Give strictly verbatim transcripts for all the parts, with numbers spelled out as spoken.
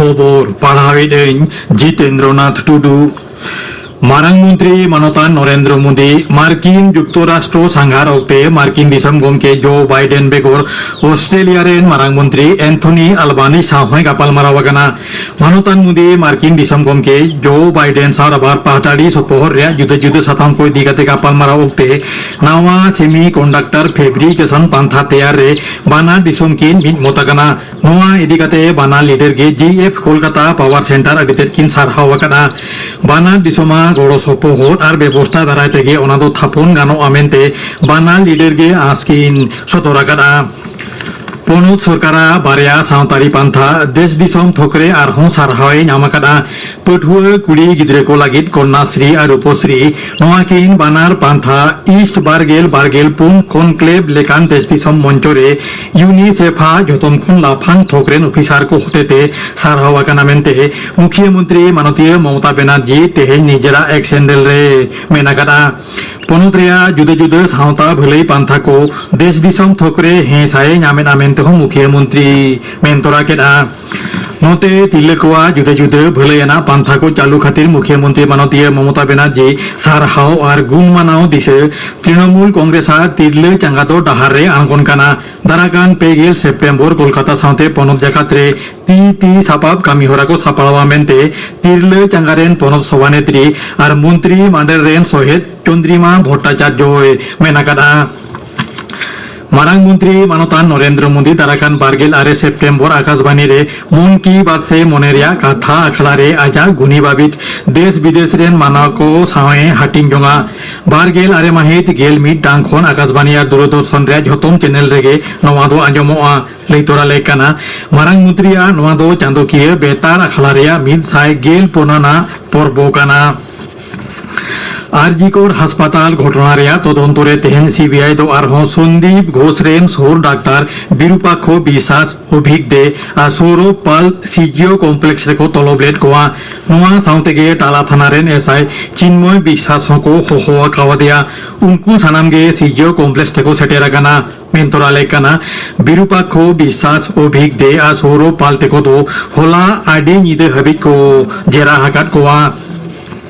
ᱠᱷᱚᱵᱚᱨ ᱯᱟᱲᱦᱟᱣᱮᱫ ᱟᱹᱧ ᱡᱤᱛᱮᱱᱫᱨᱚᱱᱟᱛᱷ ᱴᱩᱰᱩ᱾ ᱢᱟᱨᱟᱝ ᱢᱚᱱᱛᱨᱤ ᱢᱟᱱᱚᱛᱟᱱ ᱱᱚᱨᱮᱱᱫᱨᱚ ᱢᱳᱫᱤ ᱢᱟᱨᱠᱤᱱ ᱡᱩᱠᱛᱚᱨᱟᱥᱴᱨᱚ ᱥᱟᱸᱜᱷᱟᱨ ᱚᱠᱛᱮ ᱢᱟᱨᱠᱤᱱ ᱫᱤᱥᱚᱢ ᱜᱚᱢᱠᱮ ᱡᱳ ᱵᱟᱭᱰᱮᱱ ᱵᱮᱜᱚᱨ ᱚᱥᱴᱨᱮᱞᱤᱭᱟ ᱨᱮᱱ ᱢᱟᱨᱟᱝ ᱢᱚᱱᱛᱨᱤ ᱮᱱᱛᱷᱚᱱᱤ ᱟᱞᱵᱟᱱᱤ ᱥᱟᱶ ᱦᱚᱸᱭ ᱜᱟᱯᱟᱞᱢᱟᱨᱟᱣ ᱟᱠᱟᱱᱟ᱾ ᱢᱟᱱᱚᱛᱟᱱ ᱢᱳᱫᱤ ᱢᱟᱨᱠᱤᱱ ᱫᱤᱥᱚᱢ ᱜᱚᱢᱠᱮ ᱡᱳ ᱵᱟᱭᱰᱮᱱ ᱥᱟᱶ ᱨᱟᱵᱟᱨ ᱯᱟᱦᱴᱟᱲᱤ ᱥᱚᱯᱚᱦᱚᱫ ᱨᱮᱭᱟᱜ ᱡᱩᱫᱟᱹ ᱡᱩᱫᱟᱹ ᱥᱟᱛᱟᱢ ᱠᱚ ᱤᱫᱤ ᱠᱟᱛᱮ ᱜᱟᱯᱟᱞᱢᱟᱨᱟᱣ ᱚᱠᱛᱮ ᱱᱟᱣᱟ semiconductor fabrication ᱯᱟᱱᱛᱷᱟ ᱛᱮᱭᱟᱨ ᱨᱮ ᱵᱟᱱᱟᱨ ᱫᱤᱥᱚᱢ ᱠᱤᱱ ᱢᱤᱫ ᱢᱚᱛ ᱟᱠᱟᱱᱟ᱾ ᱱᱚᱣᱟ ᱤᱫᱤ ᱠᱟᱛᱮ ᱵᱟᱱᱟᱨ ᱞᱤᱰᱟᱨ ᱜᱮ G F Kolkata power centre ᱟᱹᱰᱤ ᱛᱮᱫ ᱠᱤᱱ ᱥᱟᱨᱦᱟᱣ ᱟᱠᱟᱫᱼᱟ᱾ ᱵᱟᱱᱟᱨ ᱫᱤᱥᱚᱢᱟᱜ ᱜᱚᱲᱚ ᱥᱚᱯᱚᱦᱚᱫ ᱟᱨ ᱵᱮᱵᱚᱥᱛᱷᱟ ᱫᱟᱨᱟᱭ ᱛᱮᱜᱮ ᱚᱱᱟ ᱫᱚ ᱛᱷᱟᱯᱚᱱ ᱜᱟᱱᱚᱜᱼᱟ ᱢᱮᱱᱛᱮ ᱵᱟᱱᱟᱨ ᱞᱤᱰᱟᱨ ᱜᱮ ᱟᱸᱥ ᱠᱤᱱ ᱥᱚᱫᱚᱨ ᱟᱠᱟᱫᱼᱟ᱾ ᱯᱚᱱᱚᱛ ᱥᱚᱨᱠᱟᱨᱟᱜ ᱵᱟᱨᱭᱟ ᱥᱟᱶᱛᱟᱨᱤ ᱯᱟᱱᱛᱷᱟ ᱫᱮᱥ ᱫᱤᱥᱚᱢ ᱛᱷᱚᱠ ᱨᱮ ᱟᱨᱦᱚᱸ ᱥᱟᱨᱦᱟᱣ ᱮ ᱧᱟᱢ ᱟᱠᱟᱫᱼᱟ᱾ ᱯᱟᱹᱴᱷᱩᱣᱟᱹ ᱠᱩᱲᱤ ᱜᱤᱫᱽᱨᱟᱹ ᱠᱚ ᱞᱟᱹᱜᱤᱫ ᱠᱚᱱᱱᱟᱥᱨᱤ ᱟᱨ ᱨᱩᱯᱚᱥᱨᱤ, ᱱᱚᱣᱟ ᱠᱤᱱ ᱵᱟᱱᱟᱨ ᱯᱟᱱᱛᱷᱟ ᱤᱥᱴ ᱵᱟᱨᱜᱮᱞ ᱵᱟᱨᱜᱮᱞ ᱯᱩᱱ ᱠᱚᱱᱠᱞᱮᱵᱽ ᱞᱮᱠᱟᱱ ᱫᱮᱥ ᱫᱤᱥᱚᱢ ᱢᱚᱧᱪᱚ ᱨᱮ ᱭᱩᱱᱤᱥᱮᱯᱷ ᱟᱜ ᱡᱚᱛᱚᱢ ᱠᱷᱚᱱ ᱞᱟᱯᱷᱟᱝ ᱛᱷᱚᱠ ᱨᱮᱱ ᱚᱯᱷᱤᱥᱟᱨ ᱠᱚ ᱦᱚᱛᱮᱛᱮ ᱥᱟᱨᱦᱟᱣ ᱟᱠᱟᱱᱟ ᱢᱮᱱᱛᱮ ᱢᱩᱠᱷᱤᱭᱟᱹ ᱢᱚᱱᱛᱨᱤ ᱢᱟᱱᱚᱛᱤᱭᱟᱹ ᱢᱚᱢᱚᱛᱟ ᱵᱮᱱᱟᱨᱡᱤ ᱛᱮᱦᱮᱧ ᱱᱤᱡᱮᱨᱟᱜ ᱮᱠᱥ ᱦᱮᱱᱰᱮᱞ ᱨᱮ ᱢᱮᱱ ᱟᱠᱟᱫᱼᱟ᱾ ᱯᱚᱱᱚᱛ ᱨᱮᱭᱟᱜ ᱡᱩᱫᱟᱹ ᱡᱩᱫᱟᱹ ᱥᱟᱶᱛᱟ ᱵᱷᱟᱹᱞᱟᱹᱭ ᱯᱟᱱᱛᱷᱟ ᱠᱚ ᱫᱮᱥ ᱫᱤᱥᱚᱢ ᱛᱷᱚᱠ ᱨᱮ ᱦᱮᱸ ᱥᱟᱭ ᱧᱟᱢᱮᱫᱼᱟ ᱢᱮᱱᱛᱮ ᱦᱚᱸ ᱢᱩᱠᱷᱤᱭᱟᱹ ᱢᱚᱱᱛᱨᱤ ᱢᱮᱱ ᱛᱚᱨᱟ ᱠᱮᱫᱼᱟ᱾ ᱱᱚᱛᱮ ᱛᱤᱨᱞᱟᱹ ᱠᱚᱣᱟᱜ ᱡᱩᱫᱟᱹ ᱡᱩᱫᱟᱹ ᱵᱷᱟᱹᱞᱟᱹᱭ ᱟᱱᱟᱜ ᱯᱟᱱᱛᱷᱟ ᱠᱚ ᱪᱟᱹᱞᱩ ᱠᱷᱟᱹᱛᱤᱨ ᱢᱩᱠᱷᱤᱭᱟᱹ ᱢᱚᱱᱛᱨᱤ ᱢᱟᱱᱚᱛᱤᱭᱟᱹ ᱢᱚᱢᱚᱛᱟ ᱵᱮᱱᱟᱨᱡᱤ ᱥᱟᱨᱦᱟᱣ ᱟᱨ ᱜᱩᱱ ᱢᱟᱱᱟᱣ ᱫᱤᱥᱟᱹ ᱛᱨᱤᱱᱚᱢᱩᱞ ᱠᱚᱝᱜᱨᱮᱥ ᱟᱜ ᱛᱤᱨᱞᱟᱹ ᱪᱟᱸᱜᱟ ᱫᱚ ᱰᱟᱦᱟᱨ ᱨᱮ ᱟᱬᱜᱚᱱ ᱠᱟᱱᱟ᱾ ᱫᱟᱨᱟᱠᱟᱱ ᱯᱮ ᱜᱮᱞ ᱥᱮᱯᱴᱮᱢᱵᱚᱨ ᱠᱳᱞᱠᱟᱛᱟ ᱥᱟᱶᱛᱮ ᱯᱚᱱᱚᱛ ᱡᱟᱠᱟᱛ ᱨᱮ ᱛᱤ ᱛᱤ ᱥᱟᱯᱟᱵ ᱠᱟᱹᱢᱤ ᱦᱚᱨᱟ ᱠᱚ ᱥᱟᱯᱲᱟᱣᱟ ᱢᱮᱱᱛᱮ ᱛᱤᱨᱞᱟᱹ ᱪᱟᱸᱜᱟ ᱨᱮᱱ ᱯᱚᱱᱚᱛ ᱥᱚᱵᱷᱟᱱᱮᱛᱨᱤ ᱟᱨ ᱢᱚᱱᱛᱨᱤ ᱢᱟᱰᱮᱨ ᱨᱮᱱ ᱥᱚᱦᱮᱫ ᱪᱚᱱᱫᱨᱤᱢᱟ ᱵᱷᱚᱴᱴᱟᱪᱟᱨᱡᱚᱭ ᱢᱮᱱ ᱟᱠᱟᱫᱼᱟ᱾ ᱢᱟᱨᱟᱝ ᱢᱚᱱᱛᱨᱤ ᱢᱟᱱᱚᱛᱟᱱ ᱱᱚᱨᱮᱱᱫᱨᱚ ᱢᱳᱫᱤ ᱫᱟᱨᱟᱠᱟᱱ ᱵᱟᱨᱜᱮᱞ ᱟᱨᱮ ᱥᱮᱯᱴᱮᱢᱵᱚᱨ ᱟᱠᱟᱥᱵᱟᱱᱤ ᱨᱮ ᱢᱚᱱ ᱠᱤ ᱵᱟᱛ ᱥᱮ ᱢᱚᱱᱮ ᱨᱮᱭᱟᱜ ᱠᱟᱛᱷᱟ ᱟᱠᱷᱲᱟ ᱨᱮ ᱟᱡᱟᱜ ᱜᱩᱱᱤ ᱵᱟᱵᱤᱛ ᱫᱮᱥ ᱵᱤᱫᱮᱥ ᱨᱮᱱ ᱢᱟᱱᱣᱟ ᱠᱚ ᱥᱟᱶ ᱮ ᱦᱟᱹᱴᱤᱧ ᱡᱚᱝᱟ᱾ ᱵᱟᱨᱜᱮᱞ ᱟᱨᱮ ᱢᱟᱹᱦᱤᱛ ᱜᱮᱞ ᱢᱤᱫ ᱴᱟᱲᱟᱝ ᱠᱷᱚᱱ ᱟᱠᱟᱥᱵᱟᱱᱤ ᱟᱨ ᱫᱩᱨᱚᱫᱚᱨᱥᱚᱱ ᱨᱮᱭᱟᱜ ᱡᱷᱚᱛᱚᱢ ᱪᱮᱱᱮᱞ ᱨᱮᱜᱮ ᱱᱚᱣᱟ ᱫᱚ ᱟᱸᱡᱚᱢᱚᱜᱼᱟ᱾ ᱞᱟᱹᱭ ᱛᱚᱨᱟ ᱞᱮᱠ ᱠᱟᱱᱟ, ᱢᱟᱨᱟᱝ ᱢᱚᱱᱛᱨᱤᱭᱟᱜ ᱱᱚᱣᱟ ᱫᱚ ᱪᱟᱸᱫᱚᱠᱤᱭᱟᱹ ᱵᱮᱛᱟᱨ ᱟᱠᱷᱲᱟ ᱨᱮᱭᱟᱜ ᱢᱤᱫ ᱥᱟᱭ ᱜᱮᱞ ᱯᱩᱱ ᱟᱱᱟᱜ ᱯᱚᱨᱵᱚ ᱠᱟᱱᱟ᱾ ᱟᱨ ᱡᱤ ᱠᱚᱨ ᱦᱟᱥᱯᱟᱛᱟᱞ ᱜᱷᱚᱴᱚᱱᱟ ᱨᱮᱭᱟᱜ ᱛᱚᱫᱚᱱᱛᱚ ᱨᱮ ᱛᱮᱦᱮᱧ ᱥᱤ ᱵᱤ ᱟᱭ ᱫᱚ ᱟᱨᱦᱚᱸ ᱥᱚᱱᱫᱤᱯ ᱜᱷᱳᱥ ᱨᱮᱱ ᱥᱩᱨ ᱰᱟᱠᱛᱟᱨ ᱵᱤᱨᱩᱯᱟᱠᱠᱷᱚ ᱵᱤᱥᱥᱟᱥ, ᱚᱵᱷᱤᱠ ᱫᱮ ᱟᱨ ᱥᱳᱨᱚᱵᱷ ᱯᱟᱞ ᱥᱤ ᱡᱤ ᱳ ᱠᱚᱢᱯᱞᱮᱠᱥ ᱨᱮᱠᱚ ᱛᱚᱞᱚᱵ ᱞᱮᱫ ᱠᱚᱣᱟ᱾ ᱱᱚᱣᱟ ᱥᱟᱶᱛᱮ ᱜᱮ ᱴᱟᱞᱟ ᱛᱷᱟᱱᱟ ᱨᱮᱱ ᱮᱥ ᱟᱭ ᱪᱤᱱᱢᱚᱭ ᱵᱤᱥᱥᱟᱥ ᱦᱚᱸᱠᱚ ᱦᱚᱦᱚ ᱟᱠᱟᱣᱟᱫᱮᱭᱟ᱾ ᱩᱱᱠᱩ ᱥᱟᱱᱟᱢ ᱜᱮ ᱥᱤ ᱡᱤ ᱳ ᱠᱚᱢᱯᱞᱮᱠᱥ ᱛᱮᱠᱚ ᱥᱮᱴᱮᱨ ᱟᱠᱟᱱᱟ᱾ ᱢᱮᱱ ᱛᱚᱨᱟ ᱞᱮᱠ ᱠᱟᱱᱟ, ᱵᱤᱨᱩᱯᱟᱠᱠᱷᱚ ᱵᱤᱥᱥᱟᱥ, ᱚᱵᱷᱤᱠ ᱫᱮ ᱟᱨ ᱥᱳᱨᱚᱵᱷ ᱯᱟᱞ ᱛᱮᱠᱚ ᱫᱚ ᱦᱚᱞᱟ ᱟᱹᱰᱤ ᱧᱤᱫᱟᱹ ᱦᱟᱹᱵᱤᱡ ᱠᱚ ᱡᱮᱨᱟ ᱟᱠᱟᱫ ᱠᱚᱣᱟ᱾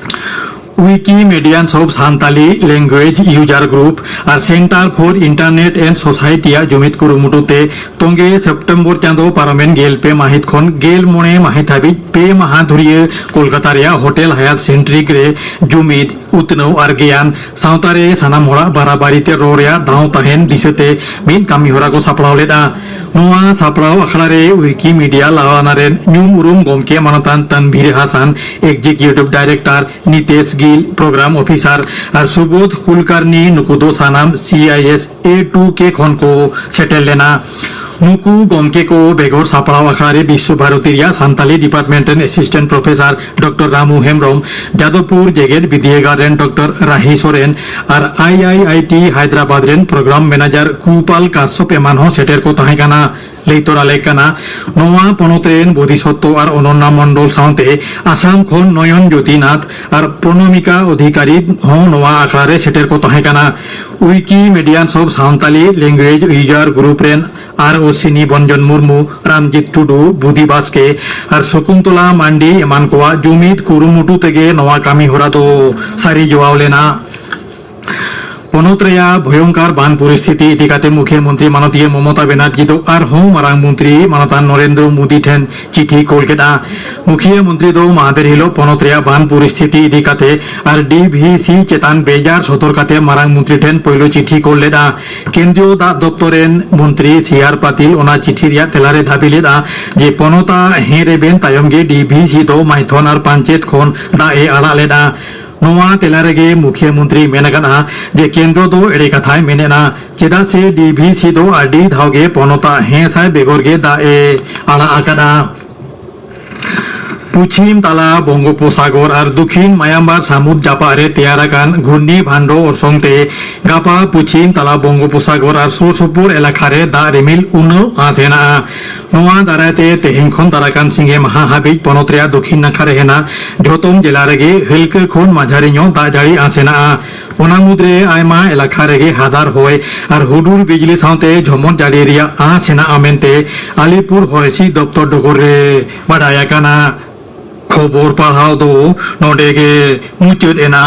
Wikimedians of Santali Language User Group R Center for Internet and Society ᱟᱜ ᱡᱩᱢᱤᱫ ᱠᱩᱨᱩᱢᱩᱴᱩ ᱛᱮ ᱛᱚᱸᱜᱮ ᱥᱮᱯᱴᱮᱢᱵᱚᱨ ᱪᱟᱸᱫᱚ ᱯᱟᱨᱚᱢᱮᱱ ᱜᱮᱞ ᱯᱮ ᱢᱟᱹᱦᱤᱛ ᱠᱷᱚᱱ ᱜᱮᱞ ᱢᱚᱬᱮ ᱢᱟᱹᱦᱤᱛ ᱦᱟᱹᱵᱤᱡ ᱯᱮ ᱢᱟᱦᱟ ᱫᱷᱩᱨᱤᱭᱟᱹ ᱠᱳᱞᱠᱟᱛᱟ ᱨᱮᱭᱟᱜ ᱦᱳᱴᱮᱞ ᱦᱟᱭᱟᱛ ᱥᱮᱱᱴᱨᱤᱠ ᱨᱮ ᱡᱩᱢᱤᱫ, ᱩᱛᱱᱟᱹᱣ ᱟᱨ ᱜᱮᱭᱟᱱ ᱥᱟᱶᱛᱟ ᱨᱮ ᱥᱟᱱᱟᱢ ᱦᱚᱲᱟᱜ ᱵᱟᱨᱟᱵᱟᱨᱤ ᱛᱮ ᱨᱚᱲ ᱨᱮᱭᱟᱜ ᱫᱟᱣ ᱛᱟᱦᱮᱱ ᱫᱤᱥᱟᱹᱛᱮ ᱢᱤᱫ ᱠᱟᱹᱢᱤ ᱦᱚᱨᱟ ᱠᱚ ᱥᱟᱯᱲᱟᱣ ᱞᱮᱫᱼᱟ᱾ ᱱᱚᱣᱟ ᱥᱟᱯᱲᱟᱣ ᱟᱠᱷᱲᱟ ᱨᱮ ᱣᱤᱠᱤᱢᱤᱰᱤᱭᱟ ᱞᱟᱣᱟᱱᱟ ᱨᱮᱱ ᱧᱩᱢ ᱩᱨᱩᱢ ᱜᱚᱢᱠᱮ ᱢᱟᱱᱚᱛᱟᱱ ᱛᱟᱱᱵᱷᱤᱨ ᱦᱟᱥᱟᱱ, ᱮᱠᱡᱤᱠᱤᱭᱩᱴᱤᱵᱷ ᱰᱟᱭᱨᱮᱠᱴᱚᱨ, ᱱᱤᱛᱮᱥ ᱜᱤᱞ, ᱯᱨᱳᱜᱨᱟᱢ ᱚᱯᱷᱤᱥᱟᱨ, ᱟᱨ ᱥᱩᱵᱳᱫᱷ ᱠᱩᱞᱠᱟᱨᱱᱤ, ᱱᱩᱠᱩ ᱫᱚ ᱥᱟᱱᱟᱢ ᱥᱤ ᱟᱭ ᱮᱥ ᱮ ᱴᱩ ᱠᱮ ᱠᱷᱚᱱ ᱠᱚ ᱥᱮᱴᱮᱨ ᱞᱮᱱᱟ᱾ ᱱᱩᱠᱩ ᱜᱚᱢᱠᱮ ᱠᱚ ᱵᱮᱜᱚᱨ ᱥᱟᱯᱲᱟᱣ ᱟᱠᱷᱲᱟ ᱨᱮ ᱵᱤᱥᱥᱚ ᱵᱷᱟᱨᱚᱛᱤ ᱨᱮᱭᱟᱜ ᱥᱟᱱᱛᱟᱞᱤ ᱰᱤᱯᱟᱨᱴᱢᱮᱱᱴ ᱨᱮᱱ assistant professor doctor Ramu Hembrom, Jadavpur ᱡᱮᱜᱮᱛ ᱵᱤᱫᱽᱭᱟᱹᱜᱟᱲ ᱨᱮᱱ ᱰᱚᱠᱴᱚᱨ ᱨᱟᱦᱤ ᱥᱚᱨᱮᱱ ᱟᱨ I I I T Hyderabad ᱨᱮᱱ ᱯᱨᱳᱜᱨᱟᱢ ᱢᱮᱱᱮᱡᱟᱨ ᱠᱩᱯᱟᱞ ᱠᱟᱥᱥᱚᱯ ᱮᱢᱟᱱ ᱦᱚᱸ ᱥᱮᱴᱮᱨ ᱠᱚ ᱛᱟᱦᱮᱸ ᱠᱟᱱᱟ᱾ ᱞᱟᱹᱭ ᱛᱚᱨᱟ ᱞᱮᱠ ᱠᱟᱱᱟ, ᱱᱚᱣᱟ ᱯᱚᱱᱚᱛ ᱨᱮᱱ ᱵᱳᱫᱷᱤᱥᱚᱛᱛᱚ ᱟᱨ ᱚᱱᱚᱱᱱᱟ ᱢᱚᱱᱰᱚᱞ ᱥᱟᱶᱛᱮ ᱟᱥᱟᱢ ᱠᱷᱚᱱ ᱱᱚᱭᱚᱱ ᱡᱳᱛᱤᱱᱟᱛᱷ ᱟᱨ ᱯᱨᱚᱱᱚᱢᱤᱠᱟ ᱚᱫᱷᱤᱠᱟᱨᱤ ᱦᱚᱸ ᱱᱚᱣᱟ ᱟᱠᱷᱲᱟ ᱨᱮ ᱥᱮᱴᱮᱨ ᱠᱚ ᱛᱟᱦᱮᱸ ᱠᱟᱱᱟ᱾ Wikimedians of Santali Language User Group ᱨᱮᱱ ᱟᱨ ᱚᱥᱤᱱᱤ ᱵᱚᱱᱡᱚᱱ ᱢᱩᱨᱢᱩ, ᱨᱟᱢᱡᱤᱛ ᱴᱩᱰᱩ, ᱵᱩᱫᱤ ᱵᱟᱥᱠᱮ ᱟᱨ ᱥᱚᱠᱩᱱᱛᱚᱞᱟ ᱢᱟᱱᱰᱤ ᱮᱢᱟᱱ ᱠᱚᱣᱟᱜ ᱡᱩᱢᱤᱫ ᱠᱩᱨᱩᱢᱩᱴᱩ ᱛᱮᱜᱮ ᱱᱚᱣᱟ ᱠᱟᱹᱢᱤ ᱦᱚᱨᱟ ᱫᱚ ᱥᱟᱹᱨᱤ ᱡᱚᱣᱟᱣ ᱞᱮᱱᱟ᱾ ᱯᱚᱱᱚᱛ ᱨᱮᱭᱟᱜ ᱵᱷᱚᱭᱚᱝᱠᱟᱨ ᱵᱟᱱ ᱯᱚᱨᱤᱥᱛᱷᱤᱛᱤ ᱤᱫᱤ ᱠᱟᱛᱮ ᱢᱩᱠᱷᱭᱟᱹ ᱢᱚᱱᱛᱨᱤ ᱢᱟᱱᱚᱛᱤᱭᱟᱹ ᱢᱚᱢᱚᱛᱟ ᱵᱮᱱᱟᱨᱡᱤ ᱫᱚ ᱟᱨᱦᱚᱸ ᱢᱟᱨᱟᱝ ᱢᱚᱱᱛᱨᱤ ᱢᱟᱱᱚᱛᱟᱱ ᱱᱚᱨᱮᱱᱫᱨᱚ ᱢᱳᱫᱤ ᱴᱷᱮᱱ ᱪᱤᱴᱷᱤ ᱠᱳᱞ ᱠᱮᱫᱼᱟ᱾ ᱢᱩᱠᱷᱭᱟᱹ ᱢᱚᱱᱛᱨᱤ ᱫᱚ ᱢᱟᱦᱫᱮᱨ ᱦᱤᱞᱳᱜ ᱯᱚᱱᱚᱛ ᱨᱮᱭᱟᱜ ᱵᱟᱱ ᱯᱚᱨᱤᱥᱛᱷᱤᱛᱤ ᱤᱫᱤ ᱠᱟᱛᱮ ᱟᱨ ᱰᱤ ᱵᱷᱤ ᱥᱤ ᱪᱮᱛᱟᱱ ᱵᱮᱡᱟᱨ ᱥᱚᱫᱚᱨ ᱠᱟᱛᱮ ᱢᱟᱨᱟᱝ ᱢᱚᱱᱛᱨᱤ ᱴᱷᱮᱱ ᱯᱳᱭᱞᱳ ᱪᱤᱴᱷᱤ ᱠᱳᱞ ᱞᱮᱫᱼᱟ᱾ ᱠᱮᱱᱫᱨᱤᱭᱚ ᱫᱟᱜ ᱫᱚᱯᱛᱚᱨ ᱨᱮᱱ ᱢᱚᱱᱛᱨᱤ ᱥᱤ ᱟᱨ ᱯᱟᱛᱤᱞ ᱚᱱᱟ ᱪᱤᱴᱷᱤ ᱨᱮᱭᱟᱜ ᱛᱮᱞᱟ ᱨᱮ ᱫᱟᱹᱵᱤ ᱞᱮᱫᱼᱟ ᱡᱮ ᱯᱚᱱᱚᱛᱟᱜ ᱦᱮᱸ ᱨᱮᱵᱮᱱ ᱛᱟᱭᱚᱢ ᱜᱮ ᱰᱤ ᱵᱷᱤ ᱥᱤ ᱫᱚ ᱢᱟᱭᱛᱷᱚᱱ ᱟᱨ ᱯᱟᱧᱪᱮᱛ ᱠᱷᱚᱱ ᱫᱟᱜ ᱮ ᱟᱲᱟᱜ ᱞᱮᱫᱼᱟ᱾ ᱱᱚᱣᱟ ᱛᱮᱞᱟ ᱨᱮᱜᱮ ᱢᱩᱠᱷᱭᱟᱹ ᱢᱚᱱᱛᱨᱤ ᱢᱮᱱ ᱟᱠᱟᱫᱼᱟ ᱡᱮ ᱠᱮᱱᱫᱨᱚ ᱫᱚ ᱮᱲᱮ ᱠᱟᱛᱷᱟᱭ ᱢᱮᱱᱮᱫᱼᱟ, ᱪᱮᱫᱟᱜ ᱥᱮ ᱰᱤ ᱵᱷᱤ ᱥᱤ ᱫᱚ ᱟᱹᱰᱤ ᱫᱷᱟᱣ ᱜᱮ ᱯᱚᱱᱚᱛᱟᱜ ᱦᱮᱸ ᱥᱟᱭ ᱵᱮᱜᱚᱨ ᱜᱮ ᱫᱟᱜ ᱮ ᱟᱲᱟᱜ ᱟᱠᱟᱫᱼᱟ᱾ ᱯᱩᱪᱷᱤᱢ ᱛᱟᱞᱟ ᱵᱚᱝᱜᱳᱯᱚᱥᱟᱜᱚᱨ ᱟᱨ ᱫᱩᱠᱷᱤᱱ ᱢᱟᱭᱟᱱᱢᱟᱨ ᱥᱟᱹᱢᱩᱫ ᱡᱟᱯᱟᱜ ᱨᱮ ᱛᱮᱭᱟᱨ ᱟᱠᱟᱱ ᱜᱷᱩᱨᱱᱤ ᱵᱷᱟᱱᱰᱳ ᱚᱨᱥᱚᱝ ᱛᱮ ᱜᱟᱯᱟ ᱯᱩᱪᱷᱤᱢ ᱛᱟᱞᱟ ᱵᱚᱝᱜᱳᱯᱚᱥᱟᱜᱚᱨ ᱟᱨ ᱥᱩᱨ ᱥᱩᱯᱩᱨ ᱮᱞᱟᱠᱟ ᱨᱮ ᱫᱟᱜ ᱨᱤᱢᱤᱞ ᱩᱱᱟᱹᱣ ᱟᱸᱥ ᱦᱮᱱᱟᱜᱼᱟ᱾ ᱱᱚᱣᱟ ᱫᱟᱨᱟᱭ ᱛᱮ ᱛᱮᱦᱮᱧ ᱠᱷᱚᱱ ᱫᱟᱨᱟᱭ ᱠᱟᱱ ᱥᱤᱸᱜᱮ ᱢᱟᱦᱟ ᱦᱟᱹᱵᱤᱡ ᱯᱚᱱᱚᱛ ᱨᱮᱭᱟᱜ ᱫᱩᱠᱷᱤᱱ ᱱᱟᱠᱷᱟ ᱨᱮ ᱦᱮᱱᱟᱜ ᱡᱷᱚᱛᱚᱢ ᱡᱮᱞᱟ ᱨᱮᱜᱮ ᱦᱟᱹᱞᱠᱟᱹ ᱠᱷᱚᱱ ᱢᱟᱡᱷᱟᱨᱤ ᱧᱚᱜ ᱫᱟᱜ ᱡᱟᱹᱲᱤ ᱟᱸᱥ ᱦᱮᱱᱟᱜᱼᱟ᱾ ᱚᱱᱟ ᱢᱩᱫᱽᱨᱮ ᱟᱭᱢᱟ ᱮᱞᱟᱠᱟ ᱨᱮᱜᱮ ᱦᱟᱫᱟᱨ ᱦᱚᱭ ᱟᱨ ᱦᱩᱰᱩᱨ ᱵᱤᱡᱽᱞᱤ ᱥᱟᱶᱛᱮ ᱡᱷᱚᱢᱚᱨ ᱡᱟᱹᱲᱤ ᱨᱮᱭᱟᱜ ᱟᱸᱥ ᱦᱮᱱᱟᱜᱼᱟ ᱢᱮᱱᱛᱮ ᱟᱞᱤᱯᱩᱨ ᱦᱚᱭ ᱦᱤᱸᱥᱤᱫ ᱫᱚᱯᱛᱚᱨ ᱰᱚᱜᱚᱨ ᱨᱮ ᱵᱟᱰᱟᱭ ᱟᱠᱟᱱᱟ᱾ ᱠᱷᱚᱵᱚᱨ ᱯᱟᱲᱦᱟᱣ ᱫᱚ ᱱᱚᱰᱮ ᱜᱮ ᱢᱩᱪᱟᱹᱫ ᱮᱱᱟ᱾